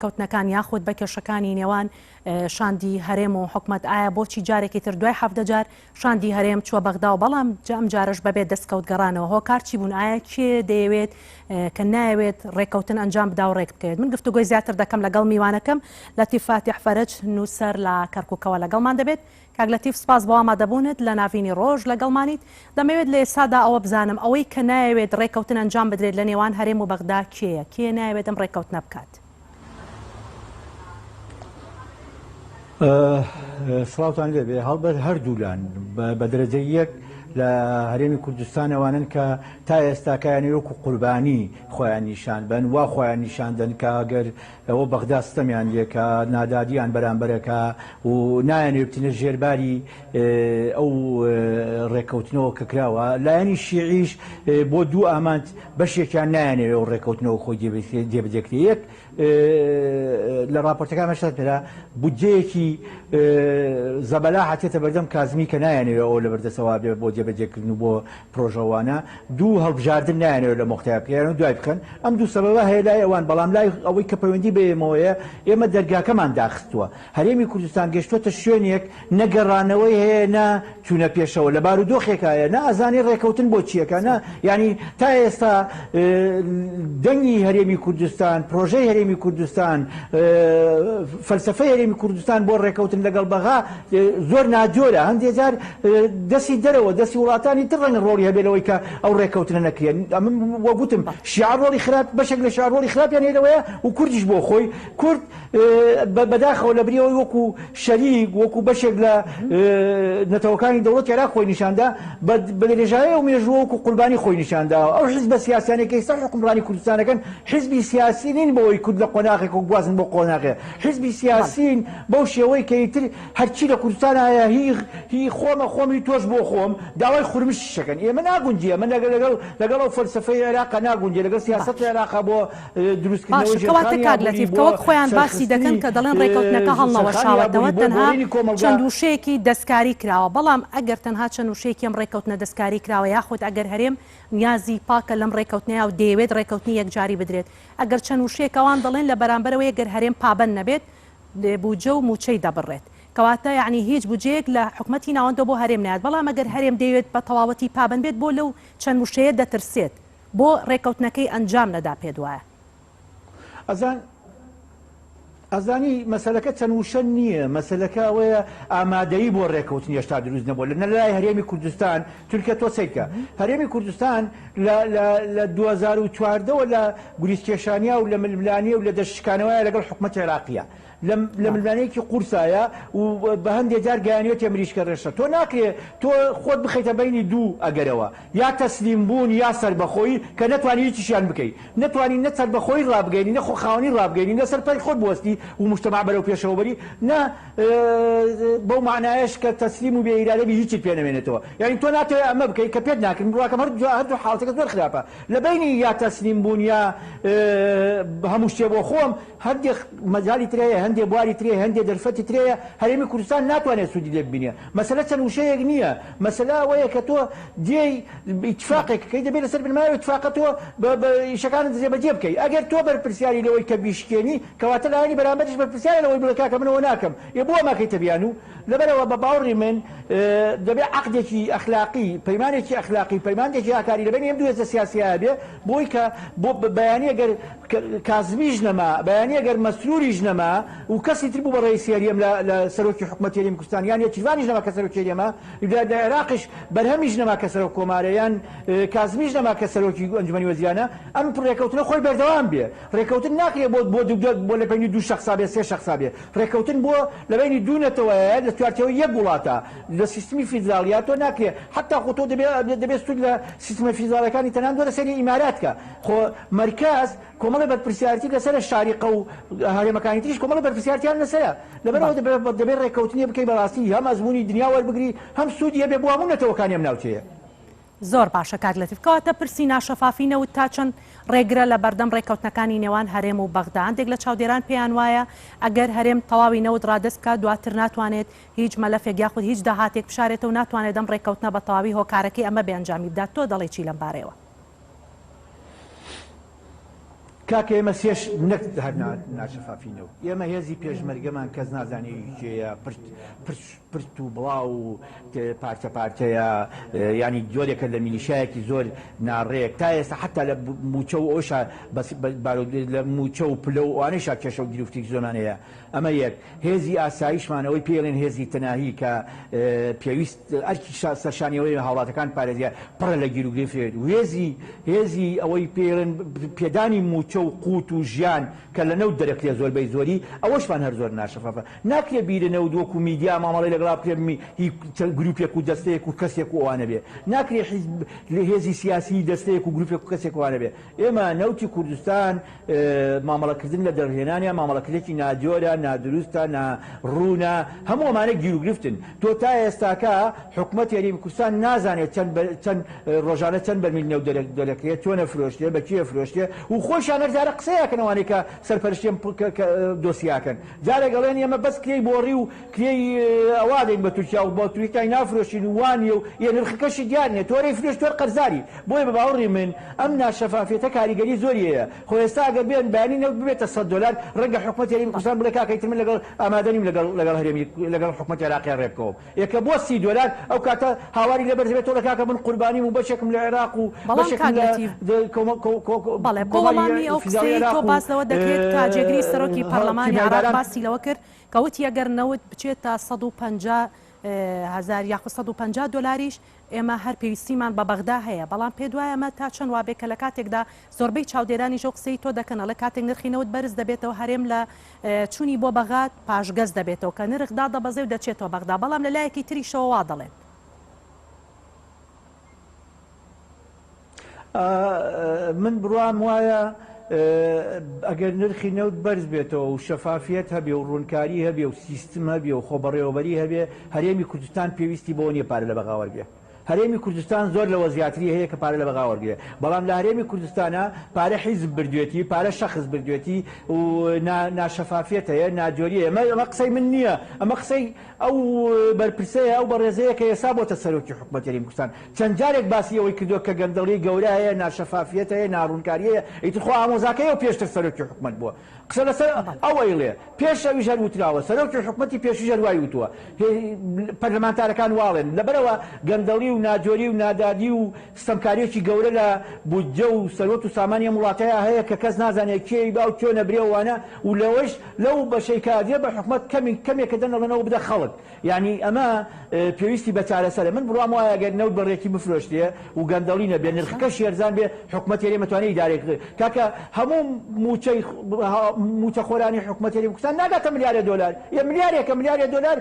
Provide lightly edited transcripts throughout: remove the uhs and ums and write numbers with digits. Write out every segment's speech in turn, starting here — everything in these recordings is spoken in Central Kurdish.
کەوتنەکان یاخود بە کێشەکانی نێوان شاندی هەرێم و حکومەت ئایا بۆچی جارێکی تر دوای حەڤدە جار شاندی هەرێم چووە بەغدا و بەڵام ئەم جارەش بەبێ دەستکەوت گەڕانەوە هۆکار چی بوون ئایا کێ دەیەوێت کە نایەوێت ڕێککەوتن ئەنجام بدا و ڕێک بکەوێت من گفتوگۆی زیاتر دەکەم لەگەڵ میوانەکەم لەتیف فاتیح فەرەج نووسەر لە کەرکوکەوە لەگەڵمان دەبێت کاک لەتیف سپاس بۆ ئامادەبوونت لە ناڤینی ڕۆژ لەگەڵمانیت، دەمەوێت لە ئێستادا ئەوە بزانم ئەوەی کە نایەوێت ڕێککەوتن ئەنجام بدرێت لە نێوان هەرێم و بەغدا کێیە؟ کێ نایەوێت ئەم ڕێککەوتنە بکات؟ سڵاوتان لێبێ هەڵبەت هەردوولان بە دەرەجەی یەک لە هەرێمی کوردستان ئەوانن کە تا ئێستاکایان وەکو قوربانی خۆیان نیشان بەن وا خۆیان نیشان دەن کە گەر ئەوە بەغدا ستەمیان لێکا، نادادیان بەرامبەرەکا و نایانەوێ بچنە ژێر باری ئەو ڕێککەوتنەوە کە کراوە. لایەنی شیعیش بۆ دوو ئامانج بەشێکیان نایانەوێ ئەو ڕێککەوتنەوە خۆی جێبەجێ کرێ. یەک، لە ڕاپۆرتەکان هەشتا پێرا بودجەیەکی زەبەلاح ئەچێتە بەردەم کازمی کە نایانەوێ ئەوە لەبەردەستەوە بێ بۆ جێبەجێکردن و بۆ پرۆژەوانە دوو هەڵبژاردن نایانەوێت لە مۆختەیا بکرێن و دوای بخەن ئەم دوو سەبەبە هەیە لای ئەوان بەڵام لای ئەوەی کە پەیوەندی بە ئێمەوەیە ئێمە دەرگاکەمان داخستووە هەرێمی کوردستان گەشتووەتە شوێنێک نە گەڕانەوەی هەیە نە چوونە پێشەوە لە بارودۆخێکایە نە ئەزانی ڕێکەوتن بۆ چیەکە نە یانی تا ئێستا دەنگی هەرێمی کوردستان پرۆژەی هەرێمی کوردستان فەلسەفەی هەرێمی کوردستان بۆ ڕێکەوتن لەگەڵ بەغا زۆر ناجۆرە، هەندێ جار دەستی دەرەوە، دەستی وڵاتانی تر ڕەنگە ڕۆڵی هەبێ لەوەی کە ئەو ڕێککەوتنە نەکرێ. ئەمن وەک وتم شیعە ڕۆڵی خراپ، بەشێک لە شیعە ڕۆڵی خراپیان هەیە لەوەیە و کوردیش بۆ خۆی. کورد بەداخەوە لەبری ئەوەی وەکوو شەریک، وەکوو بەشێک لە نەتەوەکانی دەوڵەتی عێراق خۆی نیشان دا، بە درێژایی ئەو مێژووە وەکوو قوربانی خۆی نیشان داوە. ئەو حیزبە سیاسیانەی کە ئیستا حوکمڕانی کوردستان ئەکەن، حیزبی سیاسی نین بۆ ئەوەی کورد لە قۆناغێکەوە بگوازن بۆ قۆناغێ. حیزبی سیاسین بەو شێوەی کە ئیتر هەرچی لە کوردستانا هەیە هی هی خۆمە خۆم هی تۆش بۆ خۆم داوای خورمشیش ئەکەن ئێمە ناگونجێ ئەمە لەگەڵ لەگەڵ لەگەڵ ئەو فەلسەفەی عێراقا ناگونجێ لەگەڵ سیاسەتی باش عێراقا بۆ دروستکردنەوەی باشە کەواتە ژێرخانی کاک ئابووری لەتیف کە بۆ وەک خۆیان باسی دەکەن سەرخستنی کە دەڵێن ڕێکەوتنەکە سەرخانی ئابووری هەڵنەوەشاوەتەوە بۆ تەنها گۆڕینی کۆمەڵگا چەند وشەیەکی دەستکاری کراوە بەڵام ئەگەر تەنها چەند وشەیەکی ئەم ڕێکەوتنە دەستکاری کراوە یاخود ئەگەر هەرێم نیازی پاکە لەم ڕێکەوتنەیا و دەیەوێت ڕێکەوتنی یەکجاری بدرێت ئەگەر چەند وشەیەک ئەوان دەڵێن لە بەرامبەرەوەی گەر هەرێم پابەند نەبێت بوجە و موچەی دەبڕێت کەواتە یەعنی هیچ بوجەیەک لە حکومەتی ناوەندەوە بۆ هەرێم نایەت بەڵام ئەگەر هەرێم دەیەوێت بە تەواوەتی پابەند بێت بۆ لەو چەند وشەیە دەترسێت بۆ ڕێکەوتنەکەی ئەنجام نەدا پێت وایە؟ ئەزان ئەزانی مەسەلەکە چەند وشە نییە مەسەلەکە ئەوەیە ئامادەیی بۆ ڕێکەوتن هێشتا دروست نەبووە لە نە لای هەرێمی کوردستان چونکە تۆ سەیرکە هەرێمی کوردستان لە لە لە 2014 وە لە گوریسکێشانیا و لە ململانێ و لە دەست شکانەوەیە لەگەڵ حکومەتی عێراقیە لە لە ململانێیەکی قورسایە و بە هەندێ جار گەیانیەتە مریشکە ڕێشە تۆ ناکرێ تۆ خۆت بخەیتە بەینی دوو ئەگەرەوە یا تەسلیم بوون یا سەربەخۆیی کە نەتوانی هیچیشیان بکەی نەتوانی نە سەربەخۆیی ڕابگەیەنی نە خۆ خاوەنی ڕابگەیەنی لەسەر پێی خۆت بوەستی و موجتەمەع بەرەو پێشەوە بەری نە بەو مەعنایەش کە تەسلیم و بێ ئیرادە بی هیچت پێ نەمێنێتەوە یانی تۆ ناتەوێ ئەمە بکەی کە پێت ناکرێ بڕواکەم هەردوو حاڵەتەکە زۆر خراپە لە بەینی یا تەسلیم بوون یا هەموو شتێ بۆ خۆم هەندێ مەجالی تر هەیە هەندێ بواری تر هەیە هەندێ دەرفەتی تر هەیە هەرێمی کوردستان ناتوانێت سوودی لێ ببینێ مەسەلە چەند وشەیەک نییە مەسەلە ئەوەیە کە تۆ دێی ئیتفاقێک کەی دەبێت لەسەر بنەمای ئەو ئیتفاقە تۆ ئیشەکانت جێبەجێ بکەی ئەگەر تۆ بەرپرسیاری لەوەی کە بیشکێنی کەواتە لایەنی بەرامبەریش بەرپرسیارە لەوەی بڵێ کاکە من ئەوە ناکەم ئێ بۆ ئەمەکەیتە بیانوو لەبەرئەوە بە باوەڕی من دەبێ عەقدێکی ئەخلاقی پەیمانێکی ئەخلاقی پەیمانێکی ئاکاری لە بەینی ئەم دوو هێزە سیاسییە هەبێ بۆی کە بۆ بەیانی ئەگەر کازمیش نەما بەیانی ئەگەر مەسروریش نەما و کەسی تر بوو بە ڕەئیسی هەرێم لە لە سەرۆکی حکومەتی هەرێمی کوردستان یان نێچیرڤانیش نەما کە سەرۆکی هەرێمە لە لە عێراقیش بەرهەمیش نەما کە سەرۆک کۆمارە یان کازمیش نەما کە سەرۆکی ئەنجومەنی وەزیرانە ئەم ڕێکەوتنە خۆی بەردەوام بێ ڕێکەوتن ناکرێ بۆ بۆ بۆ لە بەینی دوو شەخسا بێ سێ شەخسا بێ ڕێکەوتن بۆ لە بەینی دوو نەتەوەیە لە چوارچێوەی یەک وڵاتە لە سیستمی فیدراڵیا تۆ ناکرێ حەتا خۆ تۆ دەبێ دەبێ سوود لە سیستمە فیدراڵەکانی تەنان وەرە سەیری ئیمارات کە خۆ مەرکەز کۆمەڵی بەرپرسیارەتی لەسەرە شاریقە و هەرێمەکانی تریش کۆمەڵی بەرپرسیارتیان لەسەرە لەبەرئەوە دەبێ ڕێککەوتنێ بکەی بەڕاستی هەم ئەزموونی دنیا وەربگری هەم سوودی هەبێ بۆ هەموو نەتەوەکانی ئەم ناوچەیە. زۆر باشە کاک لەتیف کەواتە پرسی ناشەفافی نەوت تا چەند ڕێگرە لە بەردەم ڕێککەوتنەکانی نێوان هەرێم و بەغدا هەندێک لە چاودێران پێیان وایە ئەگەر هەرێم تەواوی نەوت ڕادەست بکات دواتر ناتوانێت هیچ مەلەفێک یاخود هیچ داهاتێک بشارێتەوە ناتوانێت ئەم ڕێککەوتنە بە تەواوی هۆکارەکەی ئەمە بێ ئەنجامی بدات تۆ دەڵێی چی لەم بارەیەوە؟ کاکە ئێمە سێش نەک هەر ناشەفافی نەوت ئێمە هێزی پێشمەرگەمان کەس نازانێ هی کێیە پرت پرچ پرت و بڵاو و پارچە پارچەیە یانی جۆرێکە لە میلیشایەکی زۆر ناڕێک تا ئێستا حتا لە موچە و ئەوشا بەس لە موچە و پلە و ئەوانەیشا کێشە و گرفتێکی زۆرمان هەیە ئەمە یەک. هێزی ئاسایشمان ئەوەی پێی ئەڵێن هێزی تەناهی کە پێویست ئەرکی سەرشانی ئەوەیە هاوڵاتەکان پارێزگا پڕە لە گیروگرفت و هێزی هێزی ئەوەی پێی ئەڵێن پێدانی مووچە و قوت و ژیان کە لە نەوت دەرەکرێ زۆربەی زۆری ئەوەشمان هەر زۆر ناشەفافە ناکرێ بیرە نەوت وەکو میدیا مامەڵەی لەگەڵا بکرێ هی چەند گروپێک و دەستەیەک و کەسێک و ئەوانە بێ ناکرێ حیزب هێزی سیاسی دەستەیەک و گروپێک و کەسێک ئەوانە بێ ئێمە نەوتی کوردستان مامەڵەکردن لە دەرهێنانیا مامەڵەکردێکی ناجۆرە، نادروستە، نا ڕوونە، هەموو ئەمانە گیروگرفتن. تۆ تا ئێستاکە حکومەتی هەرێمی کوردستان نازانێت چەند چەند ڕۆژانە چەند بەرمیل نەوت دەرەکرێت، چۆن ئەفرۆشرێ، بە کێ ئەفرۆشرێ و خۆیشیان هەر جارە قسەی ئەکەن ئەوانەی کە سەرپەرشتی ئەم دۆسیە ئەکەن. جارێک ئەڵێن ئێمە بەس کرێی بۆڕی و کرێی ئەوە ئەدەین بە تورکیا و بە تورکیای نافرۆشین و وا نییە و ئێ نرخەکەشی دیار نییە تۆ ئەرێی فرۆشت تۆ هەر قەرزاری. بۆیە بە باوەڕی من ئەم ناشەفافیەتە کاریگەری زۆری هەیە. خۆ ئێستا ئەگەر بێن بەیانی نەوت ببێتە سەت دۆلار ڕەنگە حکومەتی هەرێمی کوردستان بڵێ کاکە ئیتر من لەگەڵ ئامادە نیم لەگەڵ لەگەڵ هەرێمی لەگەڵ حکومەتی عێراقیا ڕێ بکەوم. ئێ کە بووە 30 دۆلار ئەو کاتە هاواری لێ بەرز دەبێتەوە کاکە من قوربانیم و بەشێکم لە عێراق و بەڵام بەشێکم کاک لە لەتیف کۆمە کۆ کۆ بەڵێ بۆ کۆماری وەڵامی ئەو فیدراڵی قسەیەی تۆ عێراق و باس لەوە دەکرێت کە جێگری سەرۆکی پەرلەمانی عێراق کیمیایباران باسی لەوە کرد کە وتی ئەگەر نەوت بچێتە 150 هەزار یاخود 150 دۆلاریش ئێمە هەر پێویستیمان بە بەغدا هەیە، بەڵام پێت وایە ئەمە تا چەند وابێ کە لە کاتێکدا زۆربەی چاودێرانیش ئەو قسەی تۆ دەکەن ئەڵێ کاتێک نرخی نەوت بەرز دەبێتەوە هەرێم لە چوونی بۆ بەغاد پاشگەز دەبێتەوە کە نرخ دادەبەزێ و دەچێتەوە بەغدا بەڵام لە لایەکی تریشەوە وا دەڵێن. من بڕوام وایە ئەگەر نرخی نەوت بەرز بێتەوە و شەفافیەت هەبێ و ڕوونکاری هەبێ و سیستم هەبێ و خۆبەڕێوەبەری هەبێ، هەرێمی کوردستان پێویستی بەوە نییە پارە لە بەغا وەرگرێ. هەرێمی کوردستان زۆر لەوە زیاتری هەیە کە پارە لە بەغا وەرگرێ. بەڵام لە هەرێمی کوردستانا پارە حیزب بردوێتی، پارە شەخس بردوێتی و ناشەفافیەت هەیە، ناجۆری هەیە. ئەمە قسەی من نییە، ئەمە قسەی ئەو بەرپرسەیە، ئەو بەڕێزەیە کە ئێستا بۆتە سەرۆکی حکومەتی هەرێمی کوردستان. چەند جارێک باسی ئەوەی کردووە کە گەندەڵی گەورە هەیە، ناشەفافیەت هەیە، ناڕوونکاری هەیە، ئیتر خۆ ئامۆزاکەی ئەو پێشتر سەرۆکی حکومەت بووە. قسە لەسەر ئەو ئەیڵێ. پێش ئەویش هەر وتراوە، سەرۆکی حکومەتی پێشوویش هەر وای وتووە. پەرلەمانتارەکان واڵێن. لەبەرئەوە گەندەڵی و ناجۆری و نادادی و ستەمکارییەکی گەورە لە بودجە و سەروەت و سامانی ئەم وڵاتەیا هەیە کە کەس نازانێ کێی با و چۆن ئەبرێ و وانە و لەوەش لەو بەشەی کە ئەدرێ بە حکومەت کەمی کەمێکە دەن ئەڵێن ئەوە بدە خەڵک یانی ئەمە پێویستی بە چارەسەرە من بڕوام وایە گەر نەوت بە ڕێکی بفرۆشرێ و گەندەڵی نەبێ نرخەکەشی هەرزان بێ حکومەتی هەرێم ئەتوانێ ئیدارەی کاکە هەموو مووچەی مووچەخۆرانی حکومەتی هەرێمی کوردستان ناگاتە ملیارێ دۆلار یە ملیارێکە ملیارێ دۆلار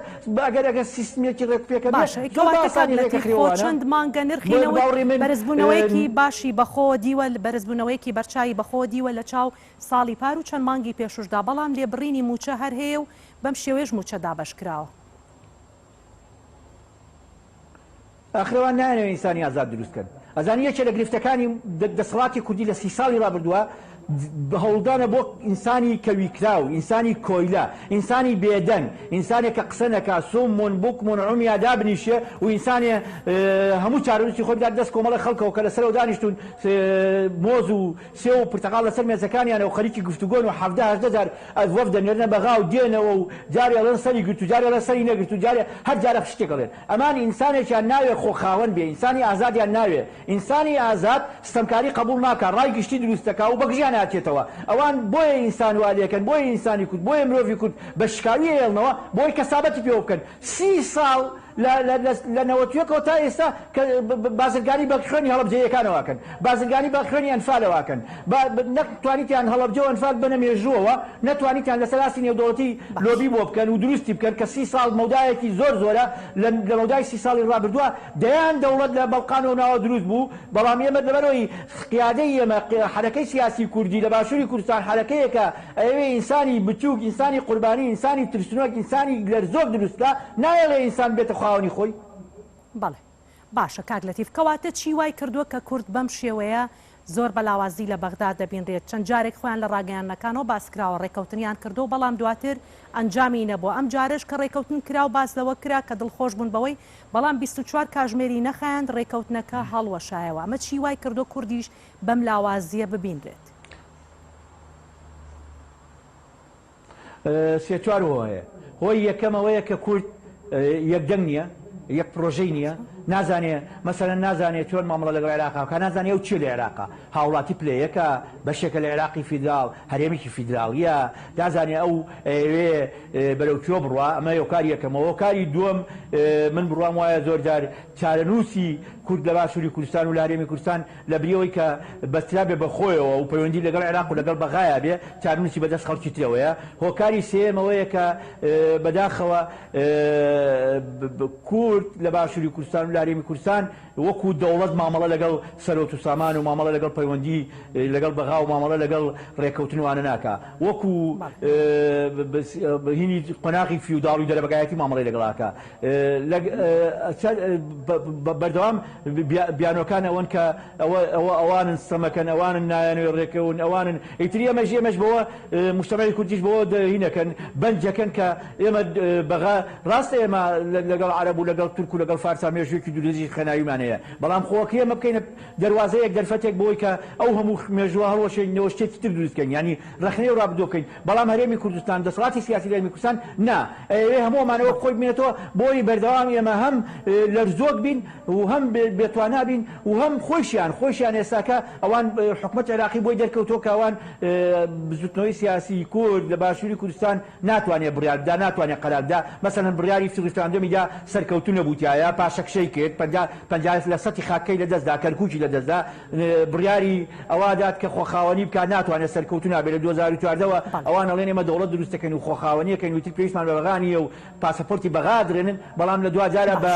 ئەگەر ئەگەر سیستمێکی ڕێک پێکە بێ باشە زۆر بە کەواتە کاک ئاسانی لەتیف خۆ ڕێکەخرێ وانە چەند مانگە نرخی بۆیە نەوت باوەڕی من بەرزبوونەوەیەکی باشی بەخۆوە دیوە بەرزبوونەوەیەکی بەرچاوی بەخۆوە دیوە لە چاو ساڵی پار و چەند مانگی پێشوشدا، بەڵام لێبڕینی مووچە هەر هەیە و بەم شێوەیەش مووچە دابەش کراوە. ئاخر ئەوان نایانەوێ ئینسانی ئازاد دروست کەن. ئەزانی یەکێ لە گرفتەکانی دەسەڵاتی کوردی لە سی ساڵی ڕابردووە هەوڵدانە بۆ ئینسانی کەویکراو، ئینسانی کۆیلە، ئینسانی بێدەنگ، ئینسانێک کە قسە نەکا، صم بکم عمی دابنیشێ و ئینسانێ هەموو چارەنووسی خۆی بدات دەست کۆمەڵێک خەڵکەوە کە لەسەرەوە دانیشتوون مۆز و سێو و پرتەقاڵ لەسەر مێزەکانیانە و خەریکی گفتوگۆن و 17 18 جار وەفد دەنێرنە بەغا و دێنەوە و جارێ ئەڵێن سەری گرت و جارێ ئەڵێن سەری نەگرت و جارێ هەر جارە شتێک ئەڵێن. ئەمان ئینسانێکیان ناوێ خۆ خاوەن بێ، ئینسانی ئازادیان ناوێ. ئینسانی ئازاد ستەمکاری قەبووڵ ناکا، ڕای گشتی دروست دەکا و بەگژیان ئاچێتەوە. ئەوان بۆیە ئینسان وا لێکەن، بۆیە ئینسانی کورد، بۆیە مرۆڤی کورد بە شکاوی ئەیەڵنەوە، بۆی کەسابەتی پێوە بکەن. سی ساڵ لە لە لە لە نەوەتویەکەوە تا ئێستا کە بازرگانی بە خوێنی هەڵەبجەییەکانەوە ئەکەن، بازرگانی بە خوێنی ئەنفالەوە ئەکەن. با نەک توانیتیان هەڵەبجە و ئەنفال ببەنە مێژووەوە، نە توانیتیان لەسەر ئاستی نێودەوڵەتی باش. لۆبی بۆ بکەن و دروستی بکەن کە سی ساڵ مەودایەکی زۆر زۆرە لە لە مەودای سی ساڵی ڕابردووە دەیان دەوڵەت لە بەڵقانەوە ناوە دروست بوو بەڵام ئێمە لەبەرئەوەی قیادەی ئێمە حەرەکەی سیاسی کوردی لە باشووری کوردستان حەرەکەیەکە ئەیەوێ ئینسانی بچووک ئینسانی قوربانی ئینسانی ترسنۆک ئینسانی لەرزۆک دروست کا نایەڵێ ئینسان بێتە خاوەنی خۆی. بەڵێ باشە کاک لەتیف کەواتە چی وای کردووە کە کورد بەم شێوەیە زۆر بە لاوازی لە بەغدا دەبینرێت چەند جارێک خۆیان لە ڕاگەیاندنەکانەوە باس کراوە ڕێکەوتنیان کردووە بەڵام دواتر ئەنجامی نەبووە ئەم جارەش کە ڕێکەوتن کرا و باس لەوە کرا کە دڵخۆش بوون بەوەی بەڵام 24 کاژمێری نەخایاند ڕێکەوتنەکە هەڵوەشایەوە ئەمە چی وای کردووە کوردیش بەم لاوازیە ببینرێت؟ سێ چوار هۆ هەیە. هۆی یەکەم ئەوەیە کە کورد یەکدەنگ نییە، یەک پرۆژەی نییە، نازانێ مەسەلەن نازانێ چۆن مامەڵە لەگەڵ عێراقا بکا، نازانێ ئەو چییە لە عێراقا، هاوڵاتی پلە یەکە، بەشێکە لە عێراقی فیدراڵ، هەرێمێکی فیدراڵییە، نازانێ ئەو ئەیەوێ بەرەو کوێ بڕوا، ئەمە هۆکاری یەکەمە. هۆکاری دووەم من بڕوام وایە زۆر جار چارەنووسی کورد لە باشووری کوردستان و لە هەرێمی کوردستان لە بری ئەوەی کە بەسترابێ بە خۆیەوە و پەیوەندی لەگەڵ عێراق و لەگەڵ بەغایا بێ، چارەنووسی بەدەست خەڵکی ترەوەیە. هۆکاری سێیەم ئەوەیە کە بەداخەوە کورد لە باشووری کوردستان و لە هەرێمی کوردستان وەکوو دەوڵەت مامەڵە لەگەڵ سەرۆت و سامان و مامەڵە لەگەڵ پەیوەندی لەگەڵ بەغا و مامەڵە لەگەڵ ڕێککەوتن وانە ناکا. وەکوو هینی قۆناغی فیوداڵ و دەرەبەگایەتی مامەڵەی لەگەڵ ئەکا. بەردەوام بیانۆکان ئەوەن کە ئەوە ئەوانن ستەمەکەن ئەوانن نایانەوێ ڕێکەون ئەوانن ئیتر ئێمەش ئێمەش بەوە مجتەمەعی کوردیش بەوە هینەکەن بەنجەکەن کە ئێمە بەغا ڕاستە ئێمە لەگەڵ عەرەب و لەگەڵ تورک و لەگەڵ فارسا مێژوویەکی دوورودرێژی خوێناویمان هەیە بەڵام خۆ ئێمە بکەینە دەروازەیەک دەرفەتێک بۆی کە ئەو هەموو مێژووە هەڵوەشێنینەوە شتێکی تر دروست بکەین یانی ڕەخنەی ڕابردوو بکەین، بەڵام هەرێمی کوردستان، دەسەڵاتی سیاسی لە هەرێمی کوردستان نا، ئەیەوێ هەموو ئەمانە وەک خۆی بمێنێتەوە، بۆی بەردەوام ئێمە هەم لەرزۆک بین و هەم بێتوانا بین و هەم خۆیشیان، خۆیشیان ئێستاکە ئەوان حکومەتی عێراقی بۆی دەرکەوتووە کە ئەوان بزوتنەوەی سیاسی کورد لە باشووری کوردستان ناتوانێ بڕیار بدا، ناتوانێ قەرار بدا، مەسەلەن بڕیاری ریفراندۆمی دا سەرکەوتوو نەبوو تیایا، پاشەکشەی کرد، 50 لە سەتی خاکەکەی لەدەست دا، کەرکوکی لەدەست دا، بڕیاری ئەوە دات کە خۆخاوەنی بکات ناتوانێت سەرکەوتوو نابێت لە 2014 وە ئەوان ئەڵێن ئێمە دەوڵەت دروست دەکەین و خۆخاوەنی ئەکەین و ئیتر پێویستمان بە بەغا نییە و پاسەپۆرتی بەغا ئەدرێنن بەڵام لە دواجارا بە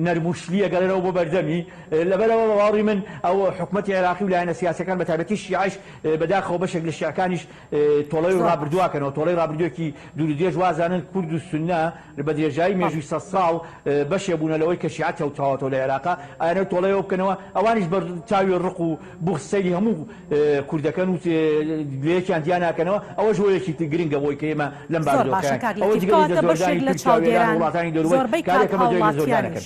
نەرم و شلی ئەگەڕێنەوە بۆ بەردەمی لەبەرئەوە بە باوەڕی من ئەو حکومەتی عێراقی و لایەنە سیاسیەکان بە تایبەتی شیعەش بەداخەوە بەشێک لە شیعەکانیش تۆڵەی ڕابردوو ئەکەنەوە تۆڵەی ڕابردووێکی دوور و درێژ وازانن کورد و سوننە بە درێژایی مێژووی سەدساڵ بەشێ بوونە لەوەی کە شیعە چەوساوەتەوە لە عێراقا، ئەیانەوێت تۆڵەی ئەوە بکەنەوە، ئەوانیش بە چاوی ڕق و بوغز سەیری هەموو کورد دەکەن و لە یەکیان جیا ناکەنەوە، ئەوەش هۆیەکی گرنگە بۆی کە ئێمە لەم زۆر باشە بارودۆخەیان، کاک ئەوە لەتیف، جگە لە کەواتە بەشێک دەستوەردانی لە تورکیا و ئێران و چاودێران وڵاتانی دەوروبەر زۆربەی کات کارێکە بە جۆرێک لە زۆردانەکەن. هاوڵاتیانیش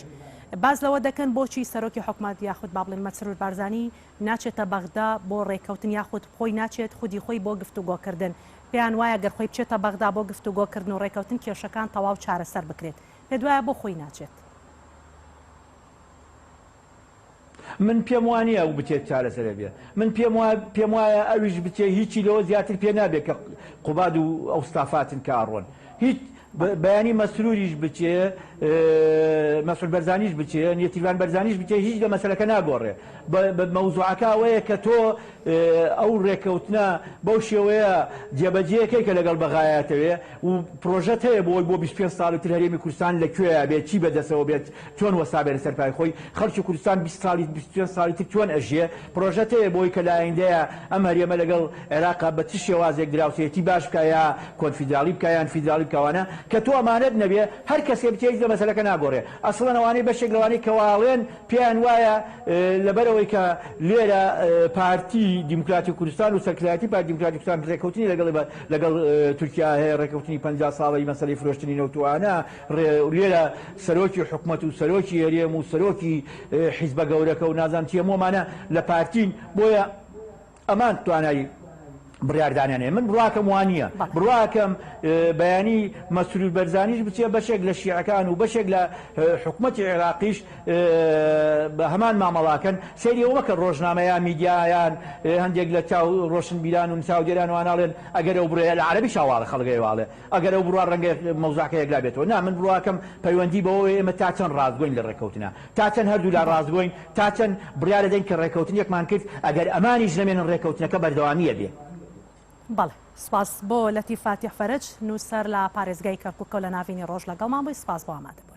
باس لەوە دەکەن بۆچی سەرۆکی حکومەت یاخود با بڵێین مەسرور بارزانی ناچێتە بەغدا بۆ ڕێککەوتن یاخود خۆی ناچێت خودی خۆی بۆ گفتوگۆکردن، پێیان وایە گەر خۆی بچێتە بەغدا بۆ گفتوگۆکردن و ڕێککەوتن کێشەکان تەواو چارەسەر بکرێت. پێت وایە بۆ خۆی ناچێت؟ من پێم وانیە ئەو بچێت چارەسەر ئەبێ من پێم وا پێم وایە ئەویش بچێ هیچی لەوە زیاتر پێ نابێ کە قوباد و ئەو ستافاتن کە ئەڕۆن هیچ بەیانی مەسروریش بچێ مەسعود بەرزانیش بچێ نێچیرڤان بەرزانیش بچێ هیچ لە مەسەلەکە ناگۆڕێ مەوزوعەکە ئەوەیە کە تۆ ئەو ڕێککەوتنە بەو شێوەیە جێبەجێکەی کە لەگەڵ بەغایاتەوێ و پرۆژەت هەیە بۆی بۆ 25 ساڵی تر هەرێمی کوردستان لە کوێیا بێت چی بەدەسەوە بێت چۆن وەستا بێ لەسەر پای خۆی خەڵکی کوردستان 20 ساڵی 25 ساڵی تر چۆن ئەژیێ پرۆژەت هەیە بۆی کە لە ئایندەیە ئەم هەرێمە لەگەڵ عێراقا بە چ شێوازێک دراوسێیەتی باش بکا یا کۆنفیدراڵی بکا یان فیدراڵی بکا وانە کە تۆ ئەمانەت نەبێ هەر کەسێ بچێ هیچ لە مەسەلەکە ناگۆڕێ ئەسڵەن ئەوانەی بەشێک لەوانەی کە واڵێن پێیان وایە لەبەرئەوەی کە لێرە پارتی دیموکراتی کوردستان و سەرکردایەتی پارتی دیموکراتی کوردستان ڕێکەوتنی لەگەڵ لەگەڵ تورکیا هەیە ڕێکەوتنی 50 ساڵەی مەسەلەی فرۆشتنی نەوت و ئانە لێرە سەرۆکی حکومەت و سەرۆکی هەرێم و سەرۆکی حیزبە گەورەکە و نازانم چی هەموو ئەمانە لە پارتین بۆیە ئەمان توانای بڕیاردانیان هەیە من بڕواکەم وانییە بڕواکەم بەیانی مەسرور بەرزانیش بچێ بەشێک لە شیعەکان و بەشێک لە حکومەتی عێراقیش بە هەمان مامەڵاکەن سەیری ئەوە مەکە ڕۆژنامە یان میدیایان هەندێک لە چاو ڕۆشنبیران و چاودێران واناڵێن ئەگەر ئەو بڕێ لە عەرەبی شاواڵە خەڵک واڵێ ئەگەر ئەو بڕوا ڕەنگە مەوزوعەکە یەکلا بێتەوە نا من بڕواکەم پەیوەندی بەوەوەیە ئێمە تا چەند ڕاستگۆین لە ڕێککەوتنە تا چەند هەردوولا ڕاستگۆین تا چەند بڕیار دەدەین کە ڕێککەوتنێکمان کرد ئەگەر ئەمانیش نەمێنن ڕێککەوتنەکە بەردەوامییە بێ. بەڵێ سوپاس بۆ لەتیف فاتیح فەرەج نووسەر لە پارێزگای کەرکوکەوە لە ناڤینی ڕۆژ لەگەڵمان بووی سوپاس بۆ ئامادەبوونت.